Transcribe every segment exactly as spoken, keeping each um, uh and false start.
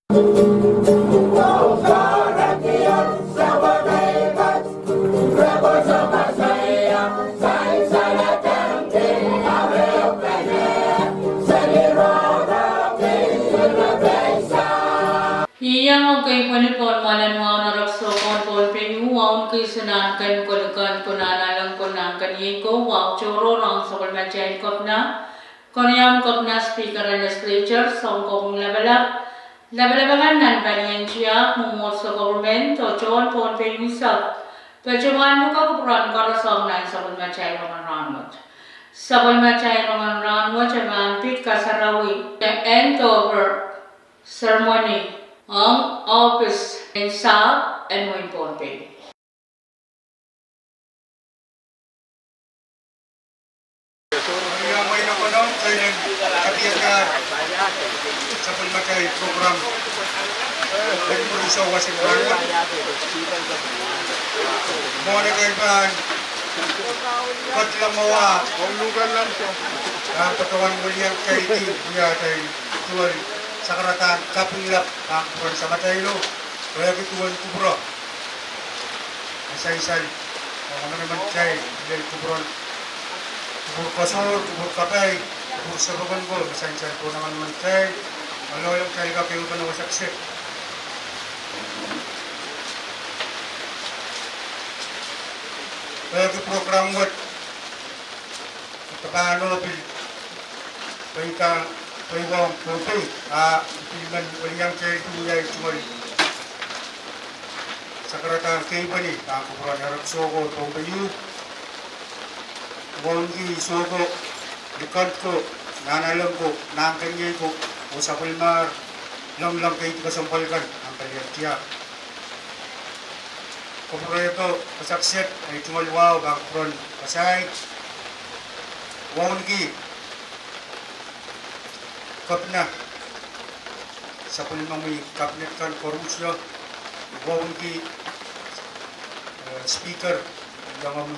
Iang ekei pweli pohn mwoalen wahu nan Rek Soko en Pohnpei, wauneki Sinahnken, Kolikan, Kunahnalek, Kunahnken, Iengko, wahu tohrohr ong sapwellimatail Kepina, Keriaun Kepina, Speaker en Legislature, Sounkopwung Lapalap, lapalap akan nan palien tiahk, mwomwohdiso, koperment, oh tohn Pohnpei unsek, patohwan luke kupwuramwail koaros ong nan sapwellimatail rongen rahnwet. Sapwellimatail rongen rahnwet e pahn pid kasarawi en handover ceremony ong ohpis en sahpw en wehin Pohnpei. Sapwellimatail program en mwurin souwas en rahnwet. Mwohn atail pahn ketido mwahu, pahn patohwan welian kitail ki wia atail duwen sakaradahn kapinglap pahn kupwuren Samatailo, pwehki duwen kupwuro. Sansal, oh, manaman kitail, lel kupwuren, kupwur koasoakoasoia, kupwur kapai, kupwur sapwokon ko, sansal ko manaman kitail, oh loalomw kitail kak ehupene wasa kiset. Pwehki program wet, e pahn pil, pweida, pweidohng Pohnpei, a pil men welian kitail duwen tungoal sakaradahn keipweni pahn kupwuren Rek Soko Pohnpei, wauneki Soko, Likend ko, Nahnalek ko, Nahnken, Iengko, oh sapwellimahr lengileng keidi kesempwal kan nan palien tiahk. Kupwurehdo wasa kiset, ei tungoal wahu pahn kupwuren wasahi, wauneki Kepina, sapwellimomwi cabinet kan koaros, wauneki, eh, speaker, iangomwi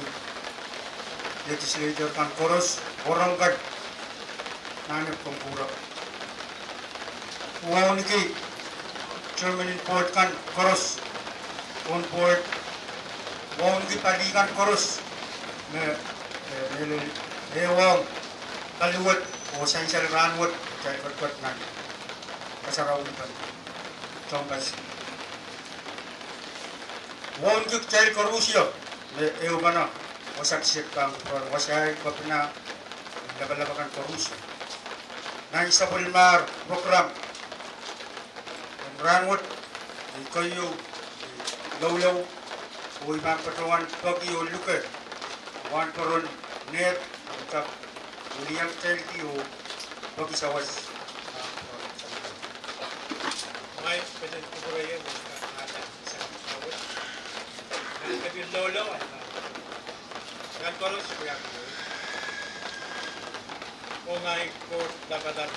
legislature kan koaros, oh rong kan, nan komw kupwure. Wauneki chairman en board kan koaros, on board, wauneki pali kan koaros, me, eh, me lel, eh, wauneki pali wet, oh sansal rahnwet, kitail ketiket nan kasarawi kan, tohnpas. Wauneki kitail koaros, me ehupene wasa kiset pahn kupwuren wasahi, Kepina, lapalap akan koaros. Nan sapwellimahr program en rahnwet, I keieu, I loulou, oh I pahn patohwan peki oh luke wahnpoaron Nehp, I kak welian kitail ki oh peki sawas. Ngehi ketin kupwureie me I kak ale sang kawet. Ngehi ketin loulou, ngehi koaros wiahki. Oh maing Koht Lapalap,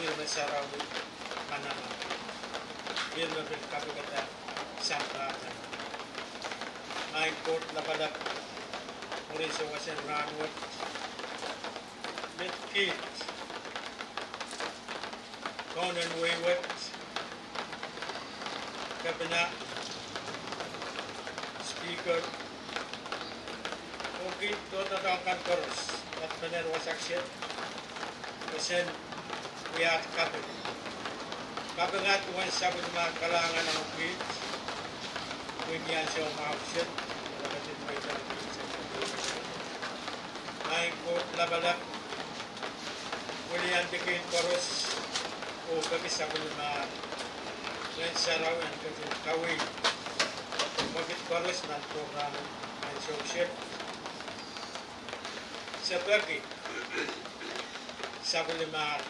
Ih me sarawi, manaman, Ih me pil kapikada sampah nan. Maing Koht Lapalap, mwurin souwas en rahnwet, met kiht, Kaunen wehi wet, Kepina, Speaker, oh kiht tohtohdohng kan koaros, ahpw pene wasa kiset, koasoia wiahda kaping. Kaping akan duwen sapwellimahr kalahngan ong kiht, pwehki ansou mwahu kiset, maing Koht Lapalap, weliandi kiht koaros, oh peki sapwellimahr Ngehn Sarawi en ketin kaweid, pwehki koaros nan program en ansou kiset. Se peki sapwellimahr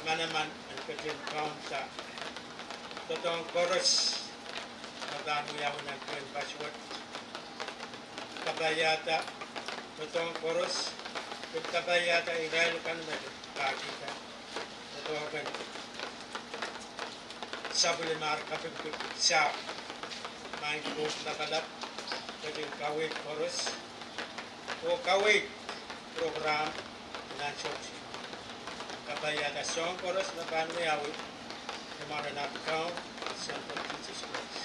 manaman en ketin kaunda doadoahk koaros me pahn wiawi nan tehnpas wet. Kapaiada doadoahk koaros, pil kapaiada irail kan me pahkihda doadoahk en sapwellimahr kapikipik sahpw. Maing Koht Lapalap, ketin kaweid koaros, oh kaweid program nan ansou kiset. Kapaiada soahng koaros me pahn wiawi, Mwaren at Kaun, Kaun Samatail Sises Krais.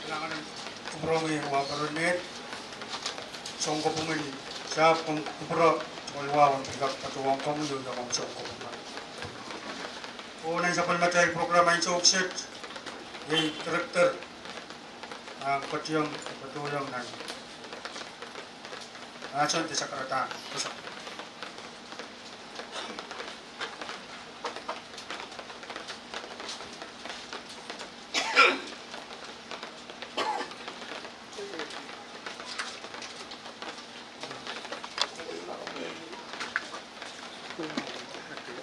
Nanganen kupwuromwi wahu peren met, sounkopwungen sahpw, komw kupwure, tungoal wahu en pil kak patohwan komwi oh iang komw sounkopwungen. Oh nan sapwellimatail program ansou kiset, iei director, ah, kotiong, kotiong nan, ah, sounpei sakaradahn, koasoandi.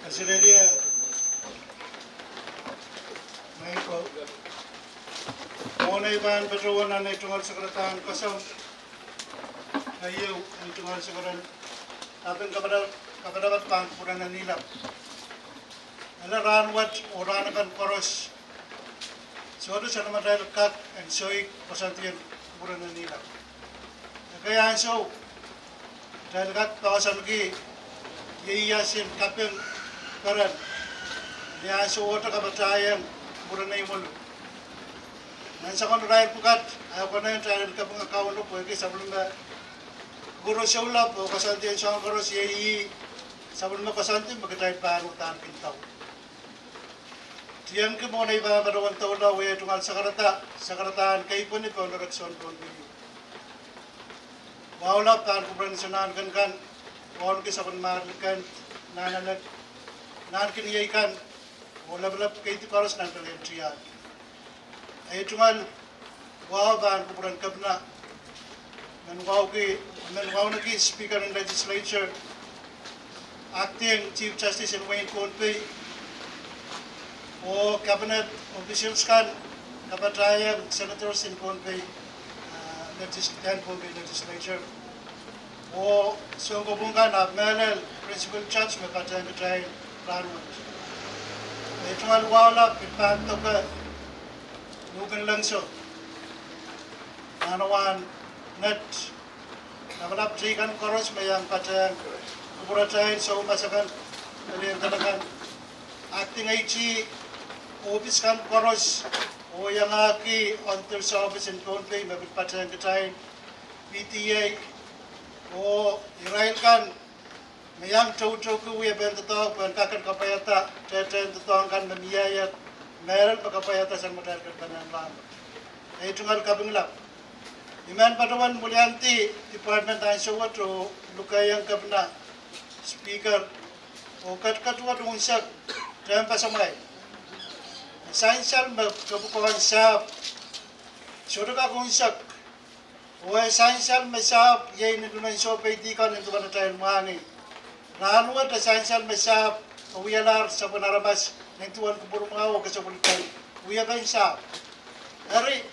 Kaselehlie, Michael. Mwohn ei pahn patohwan nan ei tungoal sakaradahn koasoandi, keieu, ei tungoal sakaradahn kaping, kapata, kapatapat pahn kupwuren Nanilap. Ele rahnwet oh rahn akan koaros, sohte soanamatail kak en soik koasoandien kupwuren Nanilap. Ekei ansou, kitail kak poahsoanki ieiasin kaping peren, ni ansou ohte kapatahieng kupwuren Neimolu. Nan soangen irair pwukat, ah, konehng kitail en kaping kauno pwehki sapwellime kupwure soulap oh koasoandien soahng koaros iei ih sapwellime koasoandi me kitail pahn uhdahn kin dau. Tiengki mwohn ei pahn patohwan doula, wia ei tungoal sakarada, sakaradahn keipweni pohn direction pohn video. Wahu lap pahn kupwuren Sounkomour kan, wauneki sapwellimarail kan, nan, nan, nan kin iei kan, oh lapalap keidi koaros nan kelen tiahk. Ei tungoal wahu pahn kupwuren Kepina, men wauneki, men wauneki Speaker en Legislature, Acting Chief Justice en wehin Pohnpei, oh Cabinet officials kan, kapatahieng Senators en Pohnpei, ah, Legis-, en Pohnpei Legislature, oh sounkopwung kan, ahpw mehlel Principal Judge me patehng kitail rahnwet. Ei tungoal wahu lap pil pahn doke luhk en lengso, nan wahn nget, lapalap teikan koaros me iang patehng kupwuratail, soumas akan, pelien kan akan, Acting AG, ohpis kan koaros, oh iangahki Auditor's Office en Pohnpei me pil patehng kitail, PTA, oh irail kan me iang toutouki wiepen doadoahk pwehn kak en kapwaiada tehtehn doadoahk kan me mieier, mehlel me kapwaiada soanamatail kepinahn rahnwet. Ei tungoal kaping lap. I men patohwan mwuliandi department ansou wet oh lukehiong Kepina, Speaker, oh ketiket wet unsek tehnpasamwail. Sansal me kepwukoahn sahpw sohte kak unsek, oh e sansal me sahpw iei nin duwen sohpeidi kan nin duwen atail mwahngih. Rahnwet e sansal me sahpw e wialahr sapwen aramas nin duwen kupwur mwahu oh kesempwal kan, wiepen sahpw. Eri,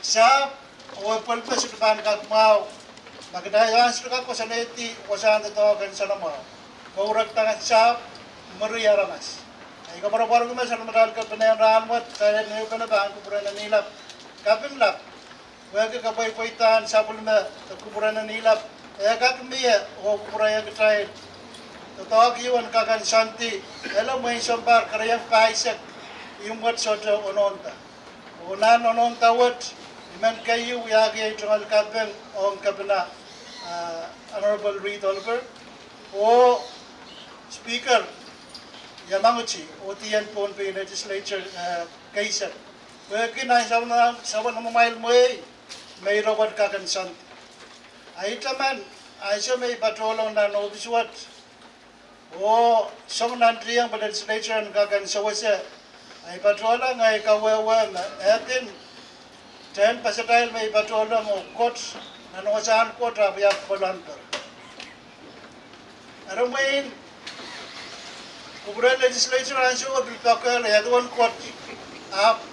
sahpw, oh e pwelpesut pahn kak mwahu, ma kitail sohte kak koasoanehdi wasahn doadoahk en soanamwahu, kourokdahn sahpw, mwuri aramas. Ei koapworopworki me soanamatail kepinahn rahnwet, kitail en ehupene pahn kupwuren Nanilap kaping lap, pwehki kapweipweidahn sapwellime de kupwuren Nanilap, e kak mie oh kupwurehiong kitail doadoahk ieu en kak en soandi, ele mwein sounpar kereiong pahisek, imwet sohte onohnda. Oh nan onohnda wet, I men keieu wiahki ei tungoal kaping ong Kepina, ah, Honorable Reed Oliver, oh Speaker Yamauchi, oh dien Pohnpei Legislature, ah, keisek, pwehki nan sapwellime, sapwellimamwail mwehi, me ire wet kak en soandi. Ahi taman, ansou me I patohlong nan ohpis wet, oh song nantihong pwe legislature en kak en sewese, ahi patohlong ahi kawehwe me e kin tehnpasatail me I patohlong oh kot, nan wasahn kot ahpw I ahpw kolahn per. Eri mwein kupwuren legislature ansou e pil poakehl, e duwen kot ahpw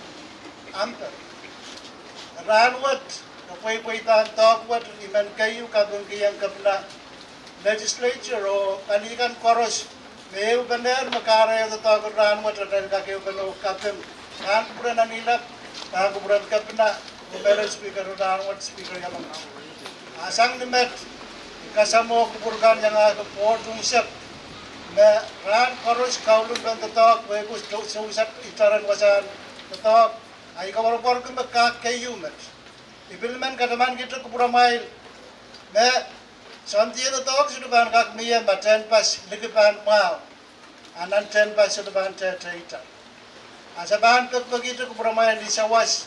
amper. Rahnwet, kapweipweidahn doadoahk wet, I men keieu kapingkihong Kepina, legislature oh pali kan koaros me ehupenehr me kahrehiong doadoahk en rahnwet, atail kak ehupene oh kaping pahn kupwuren Nanilap, pahn kupwuren Kepina, oh mehlel Speaker en rahnwet, Speaker Yamauchi. A sang ni met, I kasamwo kupwur kan iangahki pwoud unsek, Me rahn koaros kaulupen doadoahk, wehku sousat iteren wasahn doadoahk, ahi koapworopworki me kak keieu met. I pil men katamankihte kupwuramwail me soangen doadoahk sohte pahn kak mie ma tehnpas liki pahn mwahu, a nan tehnpas sohte pahn tehteita. A se pahn pekipekihte kupwuramwail ni sawas,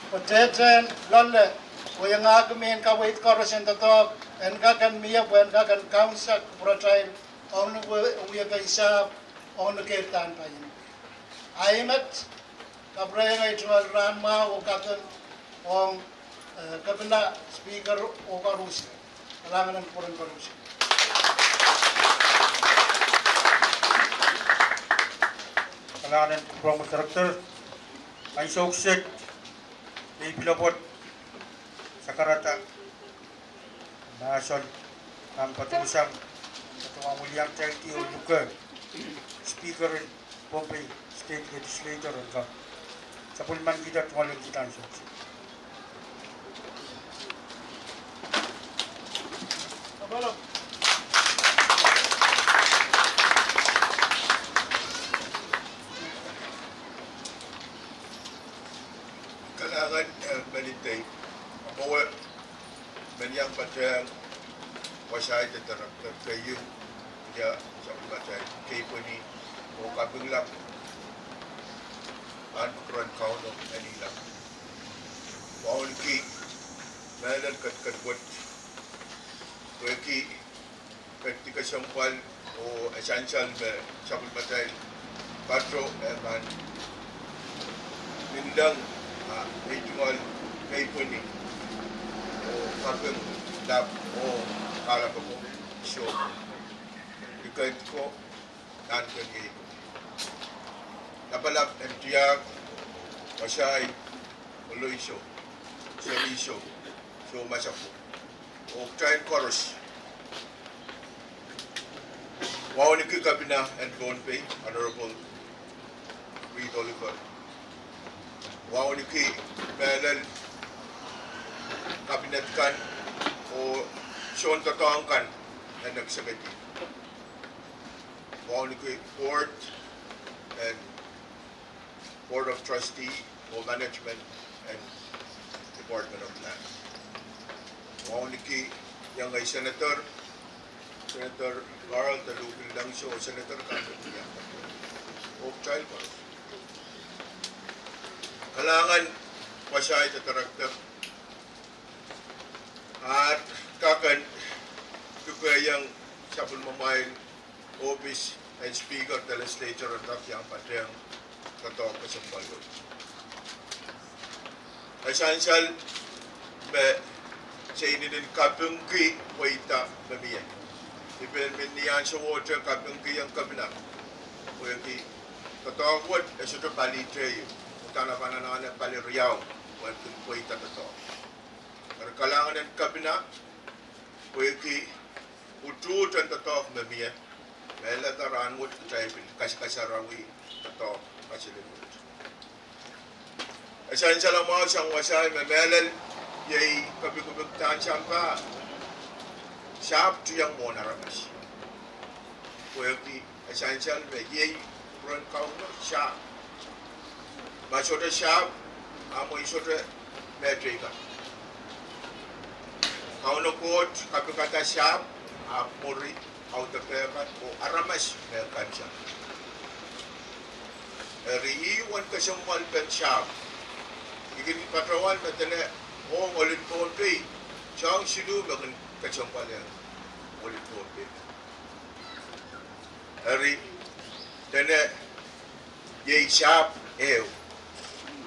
pwe tehtehn loale, pwe iangahki mehn kaweid koaros en doadoahk en kak en mie pwe en kak en kaunsa kupwuratail ong ni wiepe sahpw, ong ni keirdahn paien. Ahi met, kapwurehiong ei tungoal rahn mwahu oh kaping ong, eh, Kepina, Speaker oh koarusie. Kalahngan en kupwuren koarusie. Kalahngan en kupwuren director, ansou kiset, ei pilopwot, sakarada mahsen, ahmw patohsang, patohwan wiliakitaildi oh luke Speaker en Pohnpei State Legislature en kak sapwellimanikihda tungoal en kihda ansou kiset. Kalahngan, eh, men idei, mwowe, men iang patehng wasahi director keieu, ia sapwellimatail keipweni, oh kaping lap, ahn kupwuren Kauno en ilap. Wauneki mehlel ketiket wet, pwehki ketikesempwal oh e sansal me sapwellimatail pato e pahn pillahng, a, ei tungoal keipweni oh kaping lap oh kahlap ko, so, I keid ko nan keniei ko. Lapalap en tiahk, wasahi, koloiso, serihsou, soumasapwo, oh kitail koaros. Wauneki Kepina en Pohnpei, Honorable Reed Oliver. Wauneki mehlel kabinet kan oh soundoadoahk kan en executive. Wauneki board en Board of Trustee oh management en Department of Land. Wauneki iang ei Senator, Senator Carl Taluhkilangso, Senator kan, oh kitail koaros. Kalahngan wasahi director, ahr kak en lukehiong sapwellimamwail ohpis en Speaker de Legislature en kak iang patehng doadoahk kesempwal wet. E sansal me se inenen kapingki pweida me mie. I pil men ni ansowohte kapingkihong Kepina, pwehki doadoahk wet e sohte pali tehieu, udahn e pahn anahne pali riau, pwehki pweida doadoahk. Eri kalahngan en Kepina, pwehki utuht en doadoahk me mie, mehlel rahn wet kitail pil kasikasarawi doadoahk kaselel wet. E sansal mwahu sang wasahi me mehlel iei kepikipikdahn sampah, sahpw tiong mwohn aramas. Pwehki e sansal me iei kupwuren Kauno sahpw. Ma sohte sahpw, a mwein sohte mehteikan. Kauno Koht kapikada sahpw, ahpw mwuri, audepe kan oh aramas me kansang. Eri ih uwen kesempwalpen sahpw. I kin patohwan me dene, oh, ohl en Pohnpei, soahng siluh me kin kesempwalehng ohl en Pohnpei. Eri, dene, iei sahpw ehu,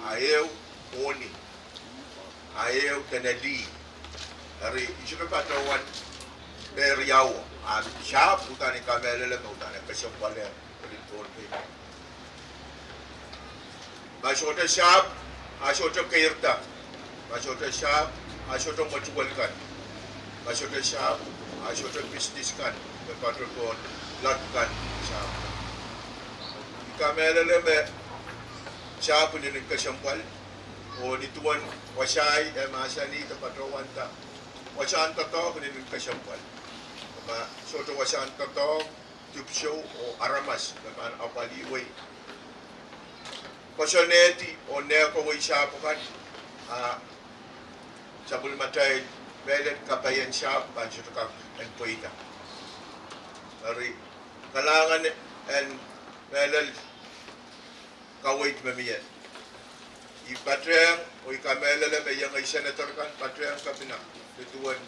a ehu mwohni, a ehu dene lih. Eri I sohte patohwan me riau, a sahpw udahn I kamehlele me udahn e kesempwalehng ohl en Pohnpei. Ma sohte sahpw, a sohte keirda. Ma sohte sahpw, a sohte mwetuwel kan. Ma sohte sahpw, a sohte pisnis kan me patohwan load kan sahpw. I kamehlele me sahpw inenen kesempwal, oh nin duwen wasahi e mahsanih de patohwanda, wasahn doadoahk inenen kesempwal. Ma sohte wasahn doadoahk, dipwisou oh aramas me pahn apwalih wei. Koasoanehdi oh nehkowei sahpw kan, a sapwellimatail mehlel kapaien sahpw pahn sohte kak en pweida. Eri, kalahngan en mehlel kaweid me mie. I patehng oh I kamehlele me iengei senator kan patehng kepina nin duwen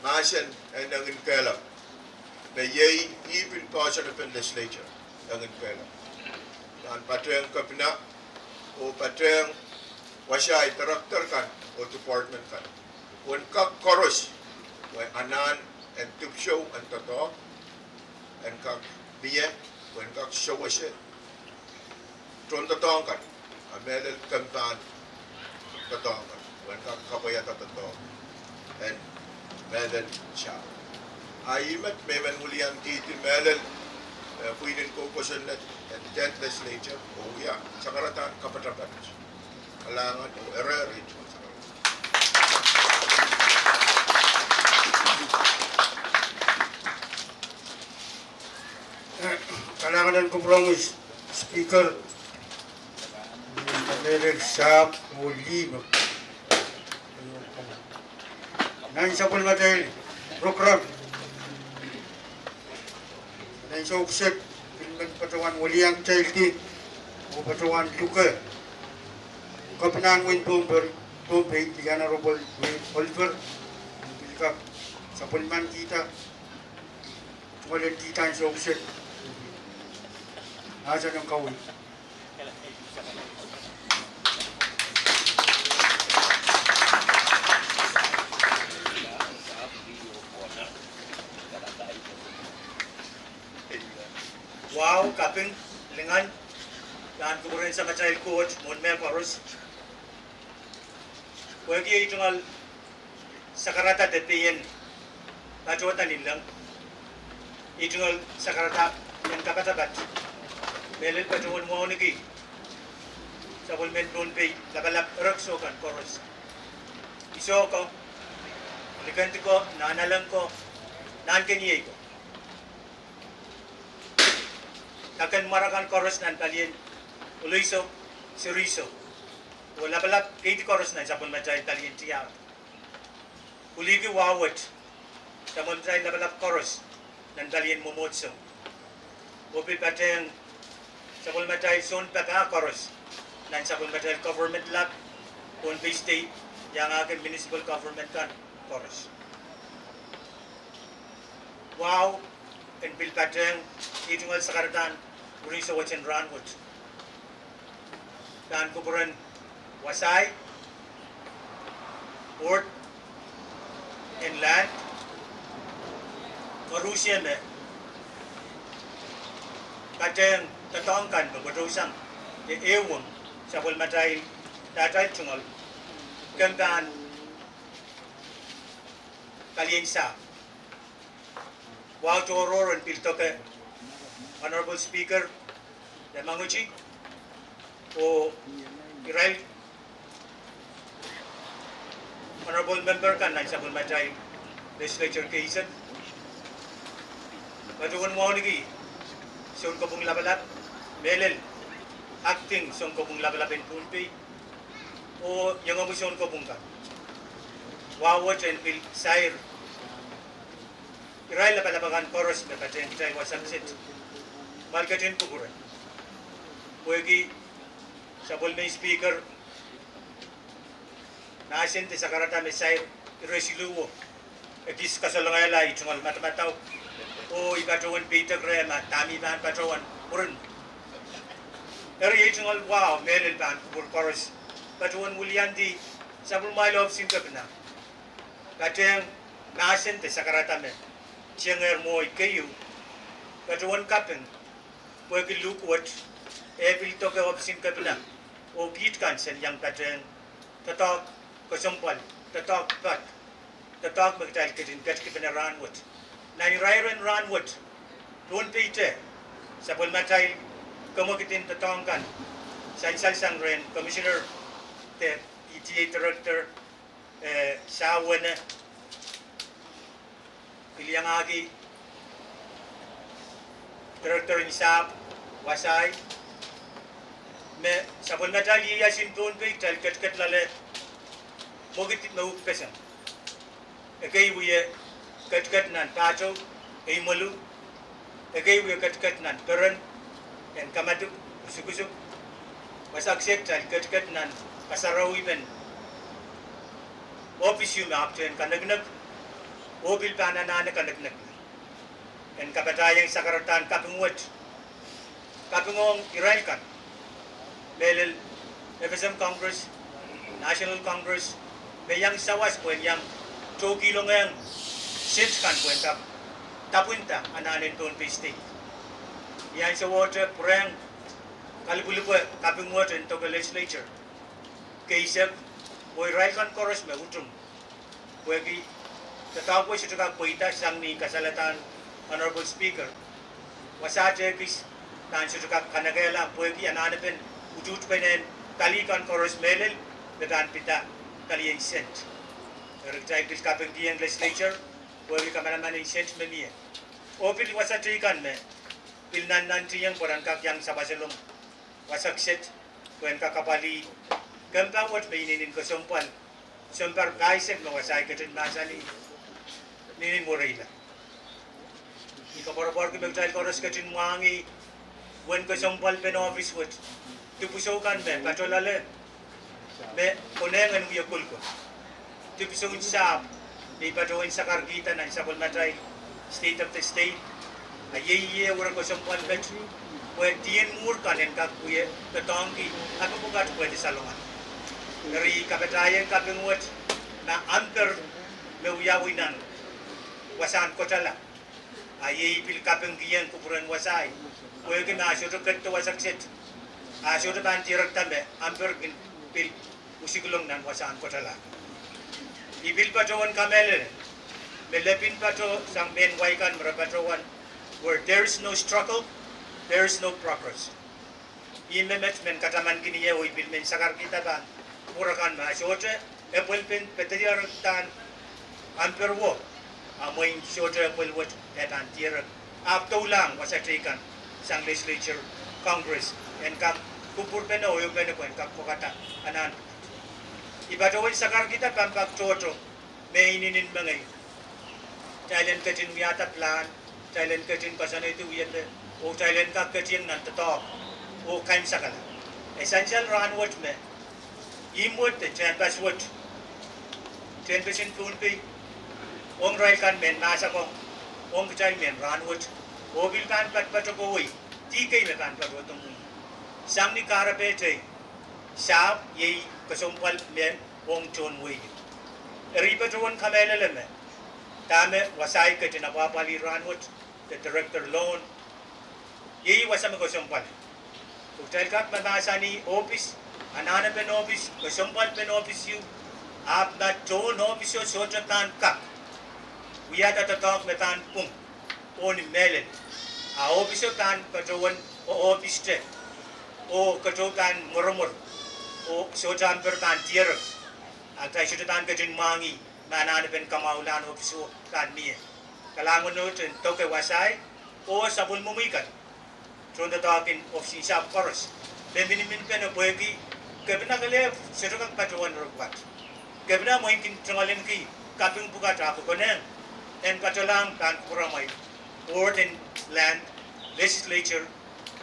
mahsen en enginkehlap me iei ih pil poahsoan en legislature, enginkehlap. Nan patehng kepina oh patehng wasahi director kan oh department kan, pwehn kak koaros, pwe anahn en dipwisou en doadoahk en kak mie, pwehn kak sewese tohndoadoahk kan, a mehlel kempan doadoahk kan, pwehn kak kapwaiada doadoahk en mehlel sahpw. A ih met me I men wiliandi mehlel, eh, pwihn en kou kosonned en tenth legislature oh wia sakaradahn kapatapat. Kalahngan oh ire ire. Kalahngan en kupwuromwi Speaker, mehlel sahpw oh lih me nan sapwellimatail program nan soukiset, pil men patohwan wiliandi kitail oh patohwan luke kepinahn wehin Pohnpei, Pohnpei, the Honorable Wayne Oliver, pil kak sapwellimanikihda tungoal en kihda soukiset. Mahsen en kaweid. Wahu, kaping, lingan, pahn kupwuren Samatail Koht mwohn mehkoaros. Pwehki ei tungoal sakarada de pein patohda nanleng, ei tungoal sakarada en kapatapat, mehlel patohwan wauneki sapwellimen Pohnpei lapalap erekiso kan koaros. Iso ko, likend ko, nahnalek ko, nahnkeniei ko, kakehnmwar akan koaros nan palien Uluiso, Siriso, oh lapalap keidi koaros nan sapwellimatail palien tiahk. Pwiliki wahu wet sapwellimatail lapalap koaros nan palien mwomwohdiso, oh pil patehng sapwellimatail sounpapah koaros nan sapwellimatail government lap, Pohnpei State, iangahki municipal government kan koaros. Wahu en pil patehng ei tungoal sakaradahn mwurin souwet en rahnwet, pahn kupwuren wasahi, Board en Land, koarusie me patehng doadoahk kan me patohsang de ehuong sapwellimatail, atail tungoal kempan palien sahpw. Wahu tohrohr en pil doke Honorable Speaker Yamaguchi oh irail Honorable Member kan nan sapwellimatail Legislature keisek, patohwan wauneki Sounkopwung Lapalap, mehlel Acting Sounkopwung Lapalap en Pohnpei, oh iengomwi sounkopwung kan. Wahu wet en pil sair irail lapalap akan koaros me patehng kitail wasa kiset. Kumwail ketin kupwure, pwehki sapwellimen Speaker, mahsen de sakarada me sair ire siluh o, ekis kasalongala ei tungoal madamadau, oh I patohwan peidek reh ma dahme I pahn patohwan mwurin. Eri ei tungoal wahu mehlel pahn kupwur koaros patohwan wiliandi sapwellimatail ohpis en kepina, patehng mahsen de sakarada me tiengehr mwohi keieu, patohwan kaping, pwehki luhk wet e pil doke ohpis en kepina oh kiht kan sen iang patehng doadoahk kesempwal, doadoahk pak, doadoahk me kitail ketin ketikipene rahnwet. Nan irairen rahnwet, Pohnpei te, sapwellimatail kemwekid en doadoahk kan, sansal sang rehn Commissioner de E T A Director, eh, Sawene, pil iangahki Director en sahpw wasahi, me sapwellimatail ieias en Pohnpei kitail ketiket loale mwekid me uhkpeseng. Ekei wie ketiket nan pahtou, ei melu, ekei wie ketiket nan peren, en kamadipw, osukosuk, wasa kiset kitail ketiket nan kasarawipen ohpis ehu me ahpwtehn kanekinek, oh pil pahn anahne kanekinek en kapatahieng sakaradahn kaping wet, kapingohng irail kan, mehlel FSM Congress, National Congress, me iang sawas pwehn iang tohkihlongehng sent kan pwehn kak dapwinda anahn en Pohnpei State. Ni ahnsowohte pwurehng kalipwilipwe kaping wet en doke legislature keisek, oh irail kan koaros me utung. Pwehki doadoahk wet sohte kak pweida sang ni kasaledahn Honorable Speaker, wasahte ekis pahn sohte kak kanekehla pwehki anahnepen utuhtpenehn kali kan koaros mehlel me pahn pida kalien sent. Eri kitail pil kapingkiheng legislature pwehki kamanaman en sent me mie. Oh pil wasa teikan me pil nannantihong pwe ren kak iang sawaselong wasa kiset pwehn kak apwalih kempa wet me inenen kesempwal, sounpar pahisek me wasahi ketin mahsanih, inenen mwereila. I koapworopworki me kitail koaros ketin mwahngih uwen kesempwalpen ohpis wet, dipwisou kan me patoh loale, me konehng en wie kolokol. Dipwisoun sahpw me I patohwen sakarkihda nan sapwellimatail State of the State, a iei ie were kesempwal met pwe dien mwuhr kan en kak wie doadoahngki kaping pwukat pwehdi salongala. Eri I kapatahieng kaping wet ma Amper me wiawi nan wasahn Kotala, a iei I pil kapingkiheng kupwuren wasahi, pwehki ma sohte ketido wasa kiset, a sohte pahn dierekda me Amper kin pil usiklong nan wasahn Kotala. I pil patohwen kamehlele me lepin patoh sang mehn wai kan me re patohwan, where there is no struggle, there is no progress. Ih me met men katamankin ie oh I pil men sakarkihda pahn kupwur akan ma sohte epwelpen pedierekdahn Amper wo, a mwein sohte epwel wet e pahn dierek, ahpw doulahng wasa teikan sang legislature, Congress, en kak kupwurpene oh ehupene pwehn kak pwekada anahn. I patohwen sakarkihda pahn pak tohto me inenen mengei, kitail en ketin wiahda pilahn, kitail en ketin koasoanehdi wiepe, oh kitail en kak ketieng nan doadoahk oh kaimwisekala. E sansal rahnwet me ihmw wet de tehnpas wet, tehnpasen Pohnpei, ong irail kan mehn mahsakong, ong kitail mehn rahnwet, oh pil pahn patopato kowei, dih kei me pahn patohdo mwohn, sang ni kahrepe tei, sahpw iei kesempwal men ong tohn wehi. Eri I patohwen kamehlele me dahme wasahi ketin apwahpwalih rahnwet de director loan, iei wasa me kesempwal. Pwe kitail kak mahmahsanih ohpis, anahnepen ohpis, kesempwalpen ohpis ieu, ahpw ma tohn ohpiso sohte pahn kak wiahda doadoahk me pahn pwung oh ni mehlel, a ohpiso pahn patohwen ohpiste, oh ketou pahn mweremwer, oh sohte Amper pahn dierek, a kitail sohte pahn ketin mwahngih me anahnepen kamwahulahn ohpiso pahn mie. Kalahngan en doke wasahi oh sapwellimomwi kan, tohndoadoahk en ohpisin sahpw koaros, me miniminpene pwehki Kepina kelehpw sohte kak patohwan ire pwukat. Kepina mwein kin tungoalenki kaping pwukat ah konehng en patohlahng pahn kupwuramwail Board en Land, Legislature,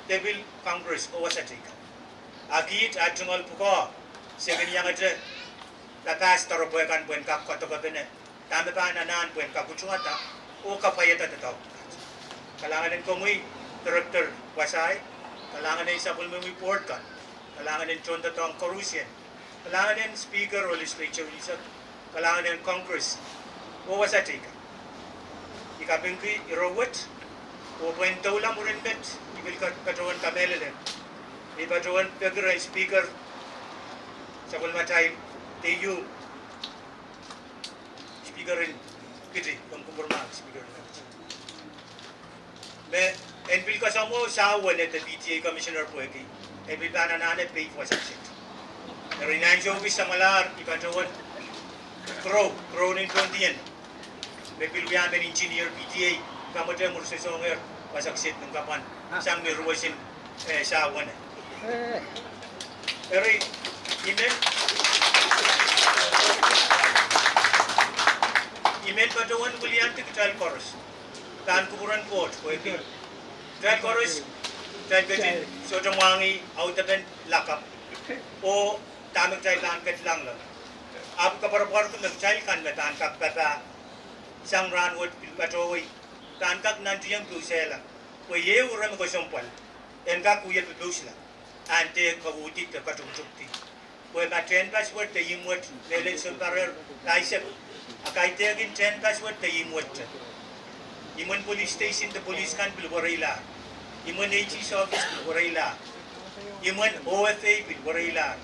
de pil Congress oh wasa teikan. A kiht ah tungoal pwukoa, se kin iangete papahs doaropwe kan pwehn kak kadokepene dahme pahn anahn pwehn kak utungada oh kapwaiada doadoahk. Kalahngan en komwi director wasahi, kalahngan en sapwellimomwi board kan, kalahngan en tohndoadoahk koarusie, kalahngan en speaker oh legislature unsek, kalahngan en Congress oh wasa teikan. I kapingki ire wet, oh pwehn doula mwurin met I pil patohwen kamehlele, I patohwen peki rehn speaker, sapwellimatail de ieu, speaker en Kiti, komw kupwur mahk speaker en Kiti, me en pil kasamwo sahwene de PTA commissioner pwehki en pil pahn anahne peid wasa kiset. Eri ni ansou kis samwalahr I patohwen Kro, Kro en Pohnpei, me pil wia men engineer PTA, kamwete mwurin sosongehr Wasa kiset nin kapwan sang me ruwesin, eh, sahwene. Eri, I men, I men patohwan wiliandi kitail koaros pahn kupwuren Koht, pwehki kitail koaros, kitail ketin sohte mwahngih audepen lakapw oh dahme kitail pahn ketilahng loale. Ahpw koapworopworki me kitail kan me pahn kak papah sang rahnwet pil patohwei pahn kak nantihong pousehla, pwe ieu ire me kesempwal en kak wie popousla, ahn dehr kauhdi de katuktukdi. Pwe ma tehnpas wet de ihmw wet mehlel sounparer pahisek, a kaidehkin tehnpas wet de ihmw wet te. Imwen police station de police kan pil wereilahr. Imwen AG's office pil wereilahr. Imwen OFA pil wereilahr.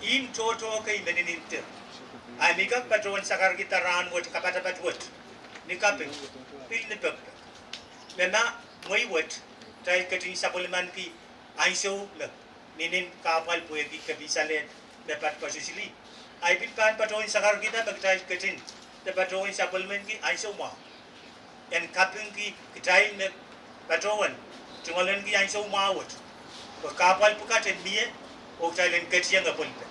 Ihmw tohto kei me ninin dir. A mi kak patohwan sakarkihda rahnwet kapatapat wet ni kaping, pil ni pekipek. Me ma mwehi wet, kitail ketin sapwellimaniki ansou me ninin kahpwal pwehki kepin salehd me pat koasoi sili. Ahi pil pahn patohwan sakarkihda me kitail ketin de patohwan sapwellimaniki ansou mwahu en kapingki kitail me patohwan tungoalenki ansou mwahu wet, pwe kahpwal pwukat en mie oh kitail en ketiong epwelpen.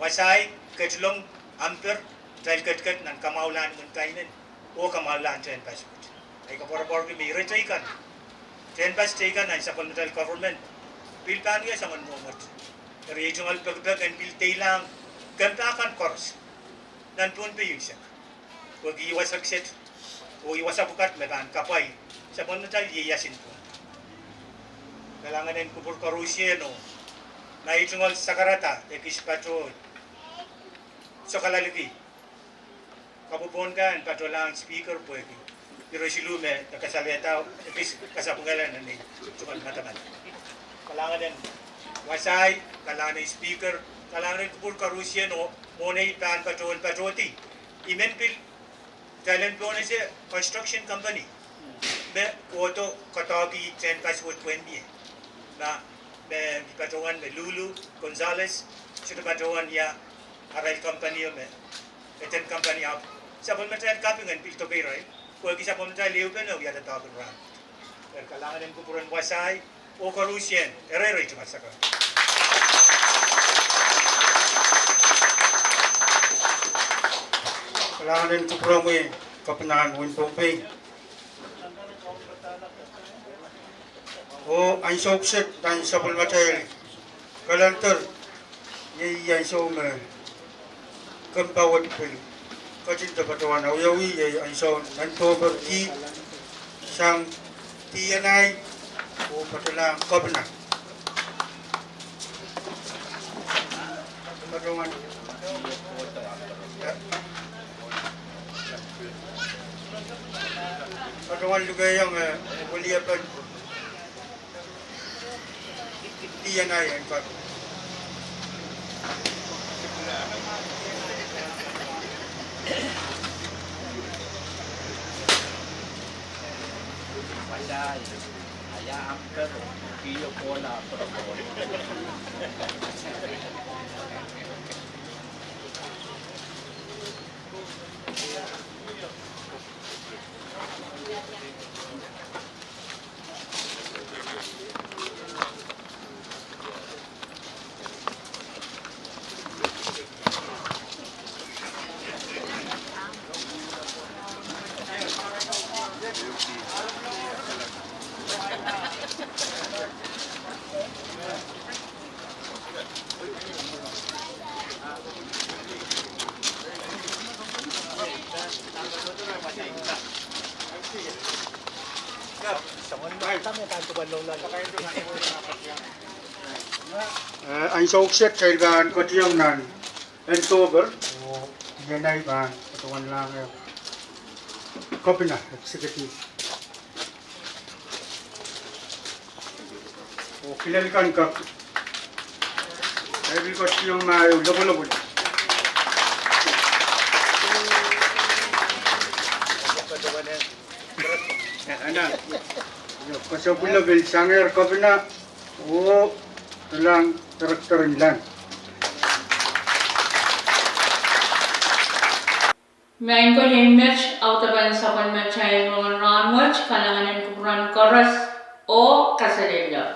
Wasahi ketilong amper kitail ketiket nan kamwahulahn imwen kainen oh kamwahulahn tehnpas wet. Ahi koapworopworki me ire teikan, tehnpas teikan nan sapwellimatail government pil pahn wia soangen mwomwet. Eri ei tungoal pekipek en pil deilahng kempa kan koaros nan Pohnpei unsek, pwehki ih wasa kiset oh ih wasa pwukat me pahn kapwai sapwellimatail ieias en Pohnpei. Kalahngan en kupwur koarosie oh ma ei tungoal sakarada ekis pato, sokalaliki kapwopwon kan en patohlahng Speaker pwehki ire siluh me e kasalehda ekis kasapwungala nan ei tungoal madamadau. Kalahngan en wasahi, kalahngan en Speaker, kalahngan en kupwur koarosie oh mwohn ei pahn patohwan patohdi. I men pil, kitail en pohnese construction company me kohdo koadoahki tehnpas wet pwehn mie. Ma me patohwan me Lulu Gonzalez, sohte patohwan ia arail company o me eden company ahpw sapwellimatail kaping en pil doke irail, pwehki sapwellimatail ehupene wiahda doadoahk en rahn. Eri kalahngan en kupwuren wasahi oh koarosie, ire ire tungoal sakarada. Kalahngan en kupwuromwi, Kepinahn wehin Pohnpei. Oh ansou kiset nan sapwellimatail kalender, iei ansou me kempa wet pil ketin de patohwan awiawi, iei ansoun nan Oktohper kih sang D N I oh patohlahng Kepina. Patohwan, patohwan lukehiong, eh, weliepen D N I en Kepina. Eh, ansou kiset kitail pahn kotiong nan Oktohper, oh D N I pahn patohwanlahng, eh, Kepina executive. Oh kilel kan kak, eh, pil kotiong ma ehu lopwolopwol. Ana, koasoia pil sangehr Kepina oh Delang Director en Land. Maing ko, iei met audepen sapwellimatail rongen rahnwet. Kalahngan en kupwuren koaros oh kaselehlie.